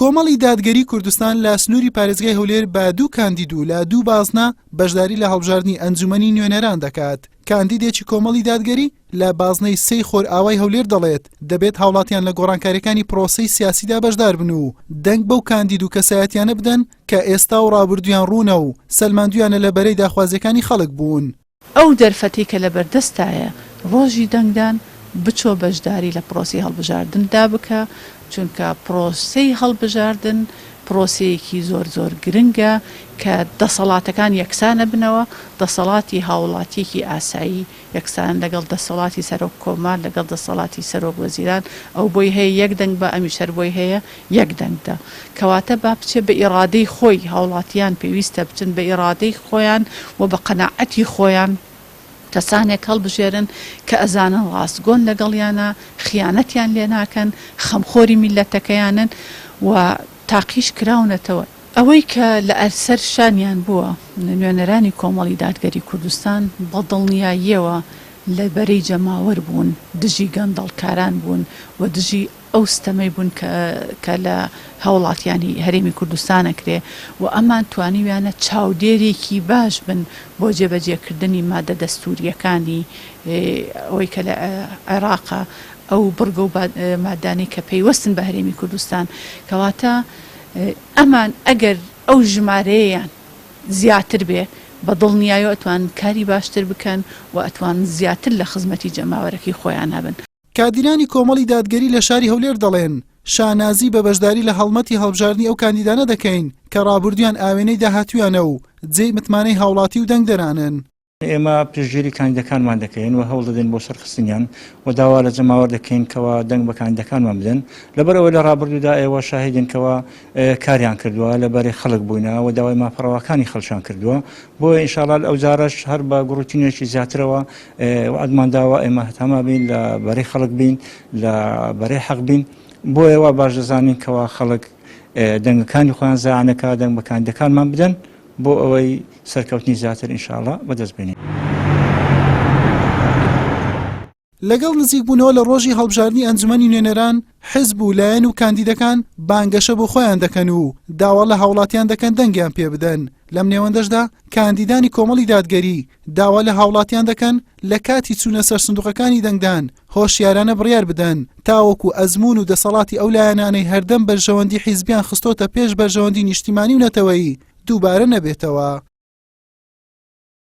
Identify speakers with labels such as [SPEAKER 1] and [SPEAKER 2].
[SPEAKER 1] کۆمەڵی دادگەری کوردستان لە سنووری پارێزگای هەولێر بە دوو کاندید و لە دوو بازنە بەشداری لە هەڵبژاردنی ئەنجومەنی نوێنەران دەکات. کاندیدێکی کۆمەڵی دادگەری لە بازنەی سێی خۆرئاوای هەولێر دەڵێت، دەبێت هاوڵاتیان لە گۆڕانکارییەکانی پرۆسەی سیاسیدا بەشدار بن و دەنگ بەو کاندید و کەسایەتیانە بدەن کە ئێستا و ڕابردوویان ڕوونە و سەلماندوویانە لە بەرەی داخوازییەکانی خەڵک بوون.
[SPEAKER 2] ئەو دەرفەتەی کە لەبەردەستتایە ڕۆژی دەنگدان بچۆ بەشداری لە پرۆسەی هەڵبژاردندا بکە، چونکە پرۆسەی هەڵبژاردن پرۆسەیەکی زۆر زۆر گرنگە کە دەسەڵاتەکان یەکسان ئەبنەوە، دەسەڵاتی هاوڵاتیەکی ئاسایی یەکسانە لەگەڵ دەسەڵاتی سەرۆک کۆمار، لەگەڵ دەسەڵاتی سەرۆک وەزیران، ئەو بۆی هەیە یەک دەنگ با ئەمیش هەر بۆی هەیە یەک دەنگ دا. کەواتە با بچێ بە ئیڕادەی خۆی، هاوڵاتیان پێویستە بچن بە ئیڕادەی خۆیان و بە قەناعەتی خۆیان کەسانێک هەڵبژێرن کە ئەزانن ڕاستگۆن لەگەڵیانا، خیانەتیان لێ ناکەن، خەمخۆری میللەتەکەیانن و تاقیش کراونەتەوە. ئەوەی کە لە سەر شانیان بووە، نوێنەرانی کۆمەڵی دادگەری کوردستان بە دڵنیاییەوە لە بەرەی جەماوەر بوون، دژی گەندەڵکاران بوون و دژی ئەو ستەمەی بوون کە کە لە هاوڵاتیانی هەرێمی کوردستان ئەکرێ و ئەمان توانیویانە چاودێرێکی باش بن بۆ جێبەجێکردنی مادە دەستوورییەکانی ئەوەی کە لە عێراقە ئەو بڕگە و مادانەی کە پەیوەستن بە هەرێمی کوردستان کەواتە ئەمان ئەگەر ئەو ژمارەیەیان زیاتر بێ بە دڵنیایەوە ئەتوانن کاری باشتر بکەن و ئەتوانن زیاتر لە خزمەتی جەماوەرەکەی خۆیانا بن.
[SPEAKER 1] کادیرانی کۆمەڵی دادگەری لە شاری هەولێر دەڵێن، شانازی بە بەشداری لە هەڵمەتی هەڵبژاردنی ئەو کاندیدانە دەکەین کە ڕابردوویان ئاوێنەی داهاتوویانە و جێی متمانەی هاوڵاتی و دەنگدەرانن.
[SPEAKER 3] ئێمە پشتگیری کاندیدەکانمان دەکەین و هەوڵ دەدەین بۆ سەرخستنیان و داوا لە جەماوەر دەکەین کەوا دەنگ بە کاندیدەکانمان بدەن، لەبەرئەوەی لە ڕابردوودا ئێوە شاهیدن کەوا کاریان کردووە، لە بەرەی خەڵک بووینە و داوای مافە ڕەواکانی خەڵکیان کردووە، بۆیە ئینشاڵا ئەوجارەش هەر بە گوڕوتینێکی زیاترەوە وەعدمان داوە ئێمە هەتا مابین لە بەرەی خەڵک بین، لە بەرەی حەق بین، بۆیە وا باش دەزانین کەوا خەڵک دەنگەکانی خۆیان زایع نەکا، دەنگ بە کاندیدەکانمان بدەن بۆ ئەوەی سەرکەوتنی زیاتر ئینشاڵا بەدەست بێنین.
[SPEAKER 1] لەگەڵ نزیکبوونەوە لە ڕۆژی هەڵبژاردنی ئەنجومەنی نوێنەران، حزب و لایەن و کاندیدەکان بانگەشە بۆ خۆیان دەکەن و داوا لە هاوڵاتیان دەکەن دەنگیان پێبدەن، لەم نێوەندەشدا کاندیدانی کۆمەڵی دادگەری داوا لە هاوڵاتیان دەکەن لە کاتی چوونە سەر سندوقەکانی دەنگدان هۆشیارانە بڕیار بدەن تاوەکو ئەزموون و دەسەڵاتی ئەو لایەنانەی هەردەم بەرژەوەندی حیزبیان خستۆتە پێش بەرژەوەندی نیشتیمانی و نەتەوەیی دووبارە نەبێتەوە.